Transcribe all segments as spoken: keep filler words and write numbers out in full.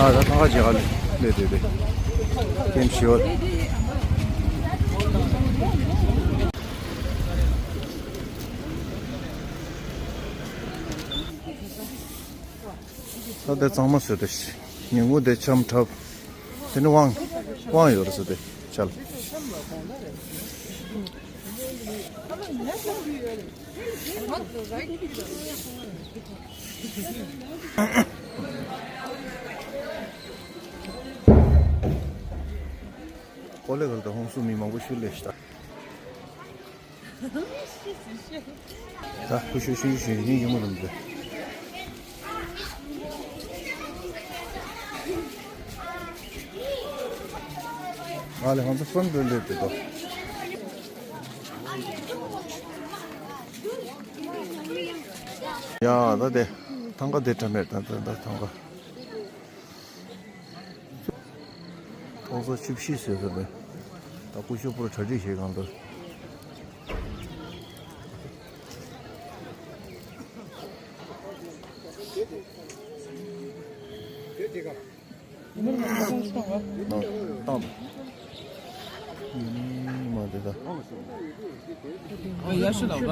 ཨ་ད་ཐང་ག་ཇེ་ག་ལེ་ལེ་ལེ་ལེ། ཀེམ་ཤིའོ། ད་དེ་གཙང་མ་བཟོས་ཏེ་ཉིན་གུང་དེ་འཆམ་འཁྲབ། དེ་ནི་དབང་དབང་ཡོད་རེད་ཟེར་ཏེ་ཆལ། ཀོ་ལེ་གལ་དུ་ཧོང་སུ་མི་མང་པོ་ཤུལ་ལས་ཤི་ད། ད་ཁུ་ཤུ་ཤུ་ཤུ་ཡིན་ཡིན་མོ་རུམ་དེ། ང་ལས་ཧང་ཚ་ཧྥོན་དུ་ལེབ་དེ་དོ། ཡ་ད་དེ་ཐང་ག་དེ་དྲ་མེད་ད་ད་ད་ཐང་ག། ཐོག་ས་བཅུ་བཞི་ཟེར་ཟེར་ནས་ད་སྐུ་ཞབས་པོར་གྲ་སྒྲིག་བྱེད་གང་འདུག་བཏང་། མ་དེ་ད། ཨ་ཡ་ཤི་ལ་བ།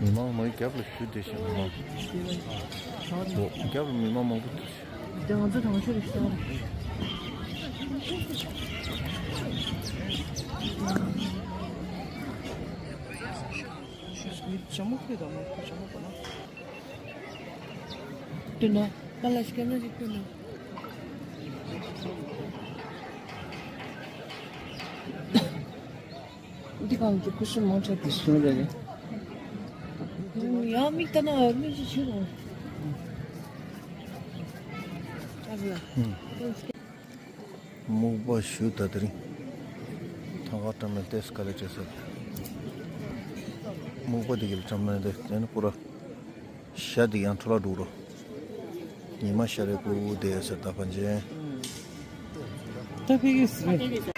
མི་མང་མ་རྒྱབ་ལ་ཞུ་བདེ་ཞིང་མ། རྒྱབ་ལ་མི་མང་མང་པོ་འདུག་དེ་ང་ཚོ་དང་ཤོད་རེ་ཞུ་དང་། ཞུ་ཞུ་ཞུ་མོ་ཁུ་དང་མོ་ཁུ་ཞུ་མོ་པ་ན། དེ་ན་ང་ལ་ཞིག་ན་ཞིག་དེ་ན། འདི་གང་གི་ཀུ་ཤུ་མང་ཆེ་དེ་ཞུ་རེད། ཡང་མིག་ལྟ་ན་མིག་ཅིག་ཆུ་རུང་། ཨ་ལ། སྨུག་པ་ཞུ་ད་དེ་རིང་། ཐང་ག་བཀྲམ་ནས་ཏེས་དཀའ་ལས་བྱས་ཟེར། སྨུག་པ་དེ་གིས་བཀྲམ་ནས་ཏེ་དེ་ནི་པུ་ར། ཤ་དེ་ཡང་འཕྲོ་བརླག་འགྲོ་རོ། ཉི་མ་ཤར་རེ་ཀུ་དེ་ཟེར་ད་ཕན་ཆེན། ད་ཕི་གི་སི་རེད།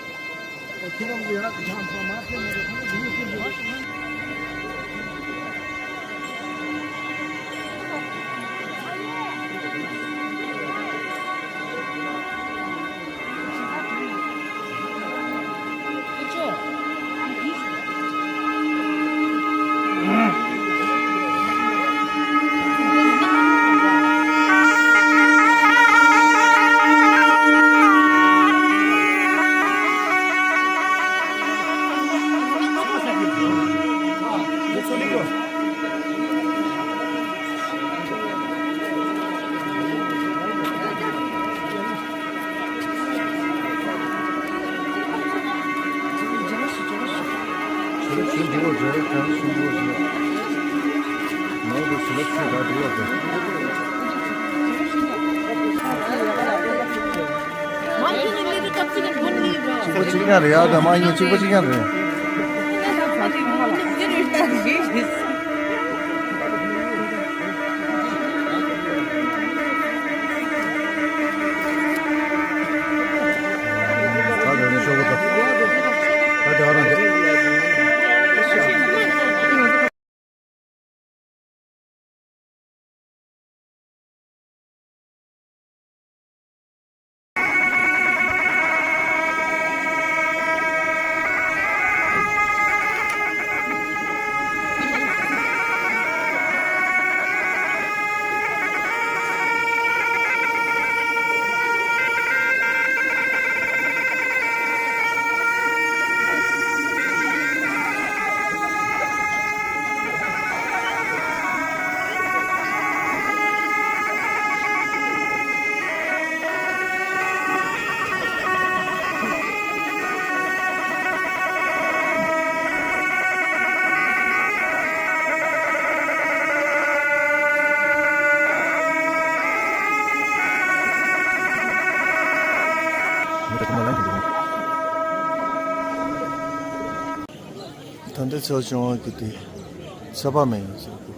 གཅིག་པ་གཅིག་རྐྱང་རེད་ཡ། ད་མ་ཡིན་གཅིག་པ་གཅིག་རྐྱང་རེད། ད་ལྟའི་ཚེས་བཅོ་ལྔ་གི་དེ་ཚེས་པ་མེད་ཡོད་ཟེར་གི།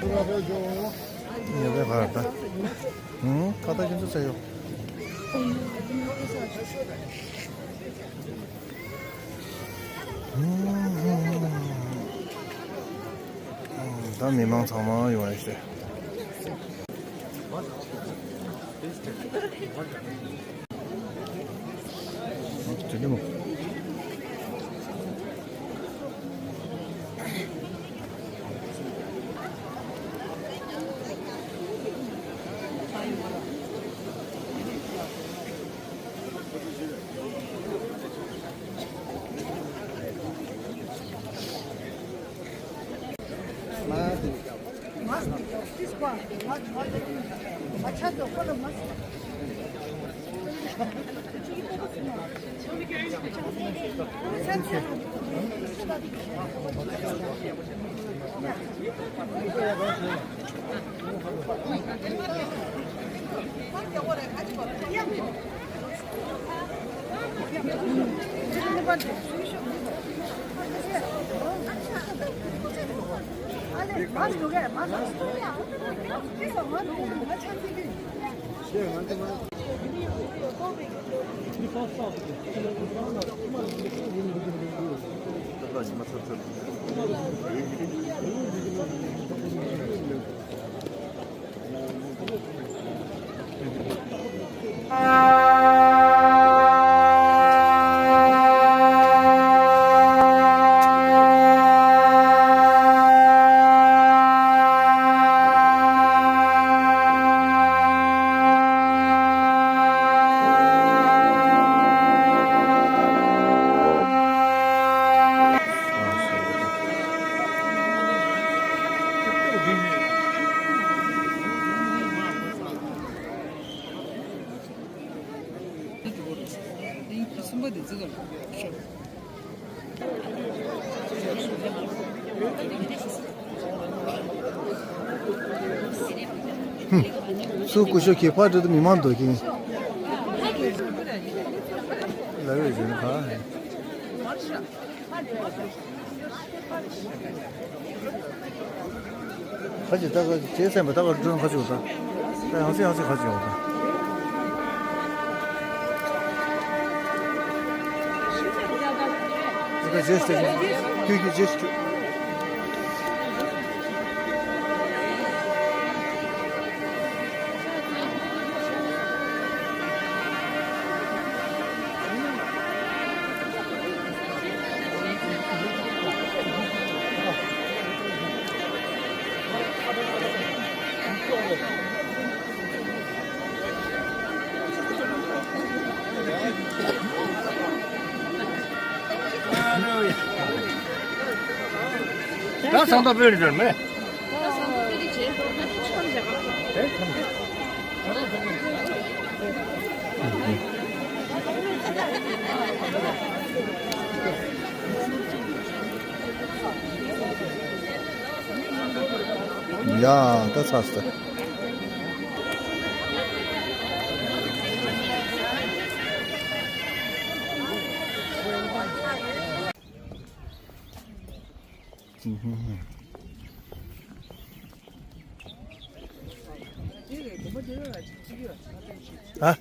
ཉེ་བའི་བར་ད། ཧུང་། ཁ་བཏགས་ཁྱོད་ཚོ་བཙལ་ཡོང་། ཧུང་། ད་མི་མང་ཚང་མ་ཡོང་ཡ་ཞེས། སུ་སྐུ་ཞབས་ཀྱི་ཕ་འདྲ་དུ་མི་མང་འདུག་གིན། ལ་བས་བྱུང་ཁ། ཁ་ཅིག་ད་ག་ཅེས་སེམས་པ་ད་ག་སྒྲོན་ཁ་ཅིག་འོང་ད། ད་ཡང་སེ་ཡང་སེ་ཁ་ཅིག་འོང་ད། ད་ག་ཅེས་སེ་ཁྱོད་ཀྱི་ཅེས་ཁྱོད། ད་སང་ད་པོ་རི་ཅོར་མེ། ཡ་ད་ཚ་སྟེ། ཨ།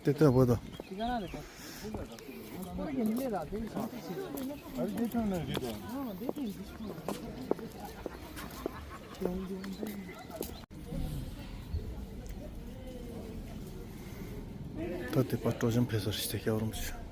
དེ་ལྟ་བུ་དང་། ད་དེ་པར་སྤྲོ་འཆམ་ཕེབས་ས་རེད་ཟེར་སྐྱབས་རོམ་ཆུ།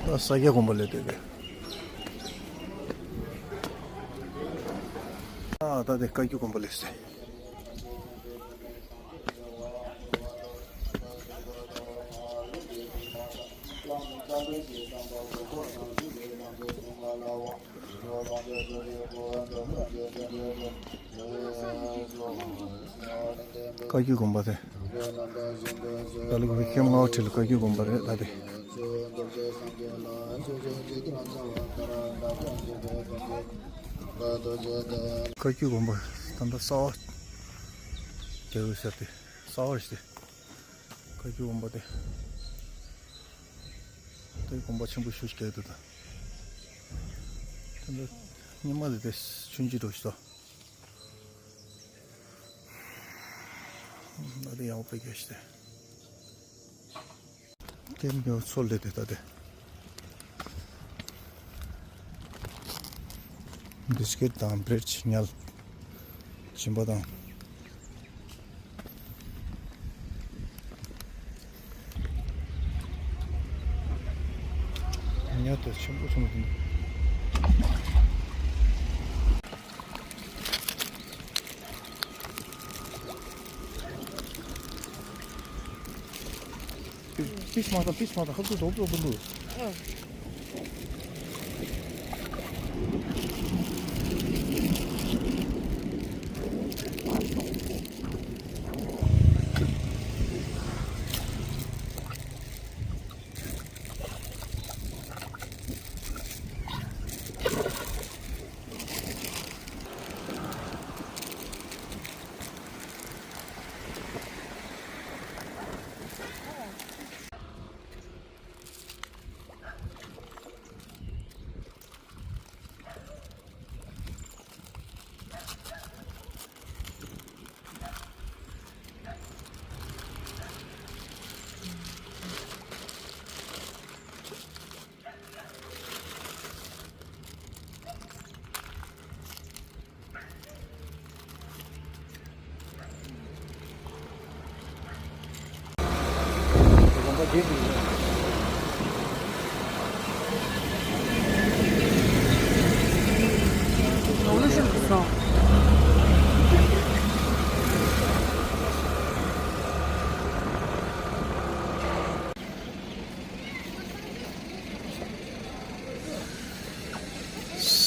ཨ། ས་སྐྱ་དགོན་པ་ལས་དེ་དེ། ཨ། ད་དེ་བཀའ་བརྒྱུད་དགོན་པ་ལས་སེ། བཀའ་བརྒྱུད་དགོན་པ་དེ། ད་ལོ་བོད་ཁྱིམ་ལྔ་པ་ཁྲི་ལ་བཀའ་བརྒྱུད་དགོན་པ་རེད་ད་དེ། བཀའ་བརྒྱུད་དགོན་པ་ད་ལྟ་གསར་པ་རྒྱག་ཡོད་ས་དེ་གསར་པ་རེད་དེ། བཀའ་བརྒྱུད་དགོན་པ་དེ། དེ་དགོན་པ་ཆེན་པོ་ཞེ་པོ་ཅིག་རེད་འདུག་ད། དེ་འདྲ་སྔོན་མ་དེ་དེ་ཆུང་ཆུང་འདྲ་ཞིག་འདུག་ད་དེ་ཡང་དཔེ་རྒྱ་ཞིག་དེ། དེ་མི་འཚོལ་ལེ་དེ་ད་དེ། བིས་ཀིཊ་དང་བྷི་རེཌ་ཉལ། སྦྱིན་པ་དང་། ཉལ་དེ་ཆེན་པོ་ཆེན་པོ་འདུག་ཕིས་མ་ད་ཕིས་མ་ད་ཧབ་ཏུ་དོག་དོག་གི་འདུག་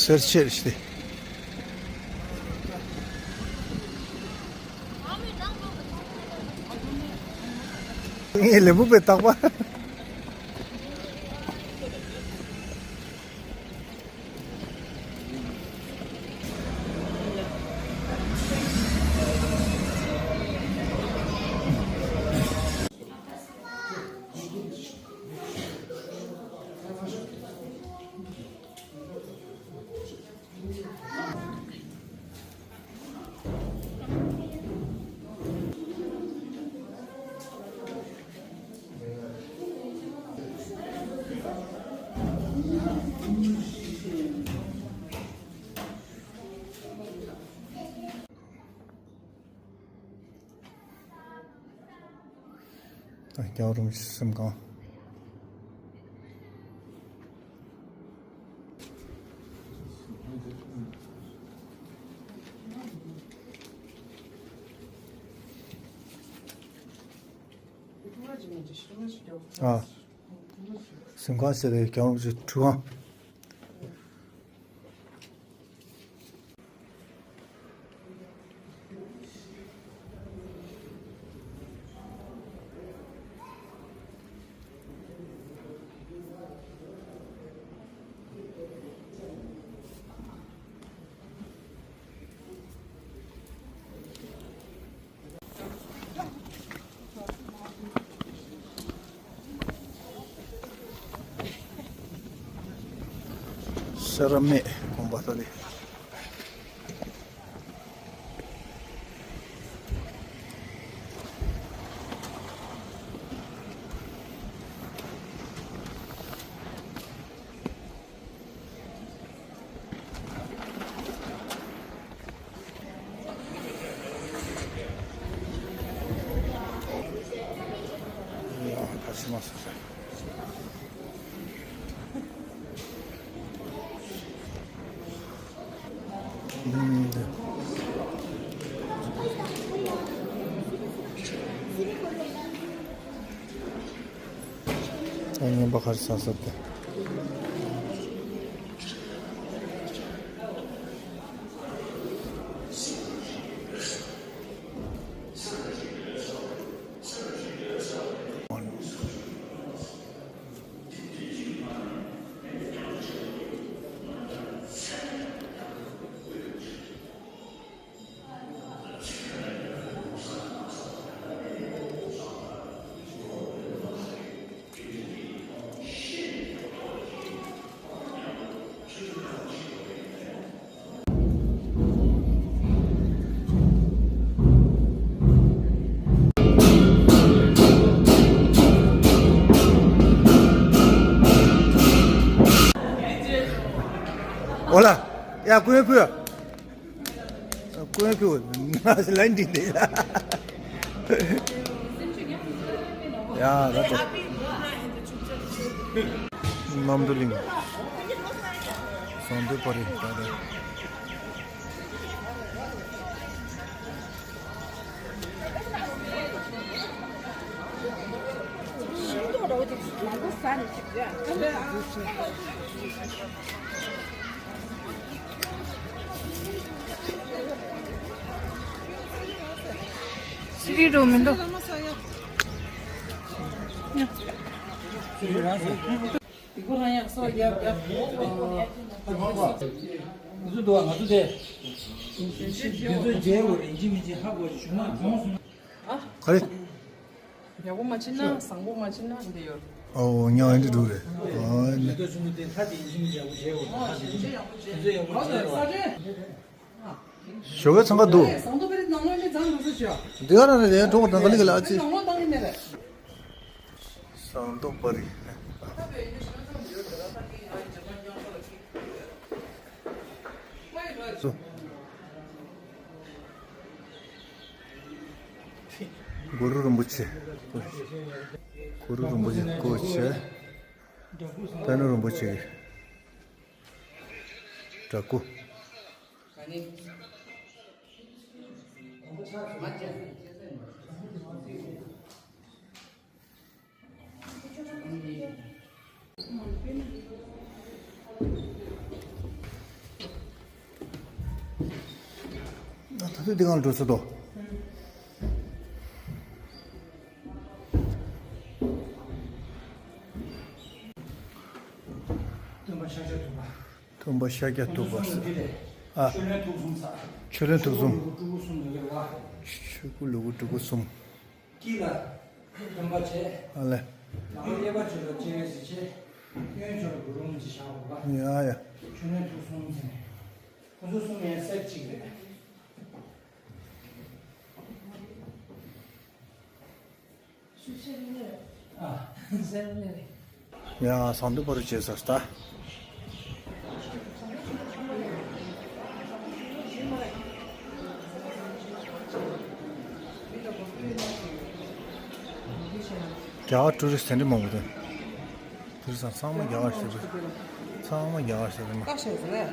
སེར་ཆེར་སྟེ། ངས་ལེན་པོ་པའི་རྟག་པ། རྒྱལ་བ་རིན་པོ་ཆེ་གཟིམ་ཁང་། ཨ། གཟིམ་ཁང་ཟེར་བའི་རྒྱལ་བ་རིན་པོ་ཆེ་ཁྲུས་ཁང་། ས་ར་མེ་དགོན་པ་ད་ནི། ཨ་ངན་པ་ཁར་ས་ས་ཏེ། ཨོ་ལ། ཡ་ཀུན་ཕུ། ཀུན་ཕུ། ལན་འདི་འདི། ཡ་ར་ཏོ། གནམ་གྲུ་གླིང་། ཟངས་མདོག་དཔལ་རི་ད་ལྟ། སི་རི་རོ་མི་འདུག་དེ་ཁོ་རང་ཡང་སོ་རྒྱབ་རྒྱབ། ང་ཚོ་འདུག་ང་ཚོ་དེ། དེ་ཚོ་རྗེས་འོ་རིན་ཆེན་མི་ཆེན་ཧ་གོ་བྱུང་མ་གོང་སོང་། ག་རེ། ཡག་པོ་མ་བྱེད་ན་བཟང་པོ་མ་བྱེད་ན་འདི་ཡོད། ཨོ་ཉང་ཨེ་འདྲ་འགྲོ་རེད། ཨོ་ནི། དེ་ཚོ་ཡག་པོ་བྱེད་འོ་ད་དེ་ཚོ་ཡག་པོ་བྱེད་འོ་ད་དེ་ཚོ་ཡག་པོ་བྱེད་འོ། ཞོགས་པའི་འཚང་ཁ་འདུག་ཟངས་མདོག་དཔལ་རི་ནང་ལོགས་ལས་ཙང་རུ་སུ་ཞོག་འདི་ག་རང་ནས་ལན་གྲོང་དང་ག་ལི་ག་ལ་ཨ་ཙི། ནང་ལོགས་བཏང་གི་མེད་རེད། ཟངས་མདོག་དཔལ་རི། སོ། གུ་རུ་རིན་པོ་ཆེ། གུ་རུ་རིན་པོ་ཆེ་སྐུ་ཆེ། པད་ནོར་རིན་པོ་ཆེ་གི་འདྲ་སྐུ། ད་དུང་འདི་གང་འགྲོ་ས་དོ། སྟོན་པ་ཤཱཀྱ་ཐུབ་པ། སྟོན་པ་ཤཱཀྱ་ཐུབ་པ། ཁོང་ཚོ་གསུམ་འདི་ལས། ཨ། ཆོས་ལྷུན་ཐུགས་གསུམ་ཚར། ཆོས་ལྷུན་ཐུགས་གསུམ། ཆོས་སྐུ་ལུ་གུ་སྤྲུལ་སྐུ་གསུམ། དཀྱིལ་ལ་སྟོན་པ་བྱས། ཨ་ལས། ནང་གཡས་པ་ཆོས་ལ་སྤྱན་རས་གཟིགས་བྱས། གཡོན་ཕྱོགས་ལ་གུ་རུ་རིན་པོ་ཆེ་བཞག་འོག་ལ། ཡ་ཡ། ཆོས་ལྷུན་ཐུགས་གསུམ་ཟེར་ནས། ཁོང་ཚོ་གསུམ་ཡན་སེབ་གཅིག་རེད། ཡ་ཟངས་མདོག་དཔལ་རི་བྱས་ཚར་ད། རྒྱ་གར་ཊུ་རི་སི་ཊི་དེ་འདྲ་མང་པོ་འདུག་དེང་སང་ཚང་མ་རྒྱ་གར་ཞིག་རེད། ཚང་མ་རྒྱ་གར་ཞིག་རེད་མ། ད་ཞེས་ཟེར་རེད།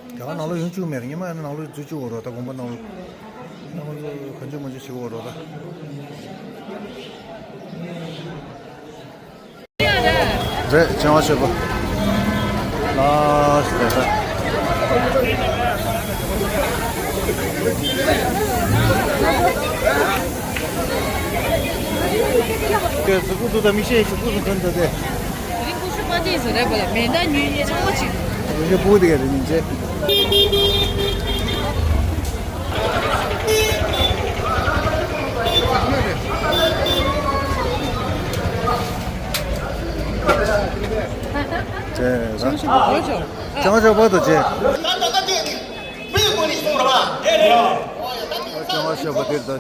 རྒྱ་གར་ནང་ལོགས་ཡོང་བཅུག་མེད་རེད། ཉི་མ་ཡང་ནང་ལོགས་འཛུལ་བཅུག་འོ་རོགས་ད་དགོངས་པ་ནང་ལོགས། ནང་ལོགས་གང་བྱུང་མང་བྱུང་བྱེད་འོ་རོགས་ད། རེད་བྱང་བ་ཆོས་པ། ལ་ཞེས་ཟེར། ཀྱེ་གཟུགས་པོ་འདུག་ད་མི་ཤེས་གཟུགས་པོ་འདུག་ད་དེ། རིང་པོ་ཤོ་པ་དེ་ཟེར་རེད་པ་ལ་མེ་མདའ་ཉོས་ཉོས་ཚང་མ་ཅིག་རིང་པོ་དེ་ག་རེ་ཉིན་བྱེད། བྱས་ཙང་། ཅང་ཅོག་པ་དང་བྱས། བོད་ཀྱི་སྐོར་ནས་གསུངས་ར་བ། ལྕང་བ་ཤོད་པ་དེར་ད་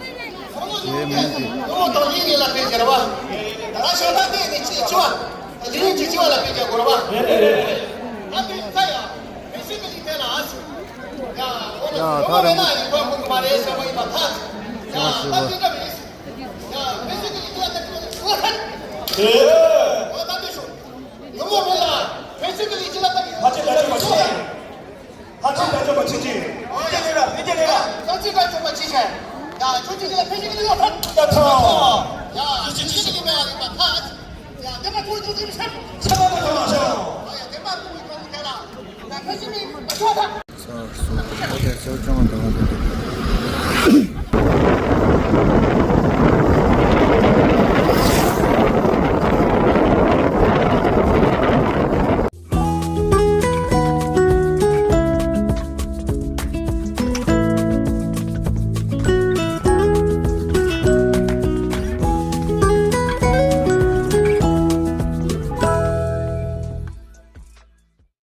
དེའི་མིང་དེ། ཀུན་སློང་དང་ལྡན་ནས་ལ་ཕན་ཟེར་བ། ད་ཞོ་ད་བལྟས་ནས་ཅི་ཅི་བ། ལས་ཉོན་གྱི་ཅི་བ་ལ་ཕན་ཅེས་གོ་ར་བ། ད་དེ་ཡིན་ས་ཡ། བོད་སྲིད་ཀྱི་ལས་དེ་ལ་ཨ་སི། ཡ། འོ་ད་ད་རེ་མོ། ཡིན་པ་ཁོང་གི་མ་རེད་ཟེར་བ་ཡིན་པ་ཐག་ཡ། ད་དེ་འདྲ་མི་སྲིད། ཡ། བོད་སྲིད་ཀྱི་ལས་དེ་ལ་ད་དེ་ལ་ད་དེ་ལ་ད་དེ་ལ་ད་དེ་ལ། ཨོ་ད་དེ་ཤོ། ཡོང་བ་མེད་ལ། བོད་སྲིད་ཀྱི་ལས་ཅི་ལ་ལྟ་གི་ཡོད། ཕ་ཆེ་ད་ཆོ་མ་ཆེ་ཅིག་ཕ་ཆེ་ད་ཆོ་མ་ཆེ་ཅིག་ས་སུ་ཁ་ཁ་ས་ཅང་དང་དེ་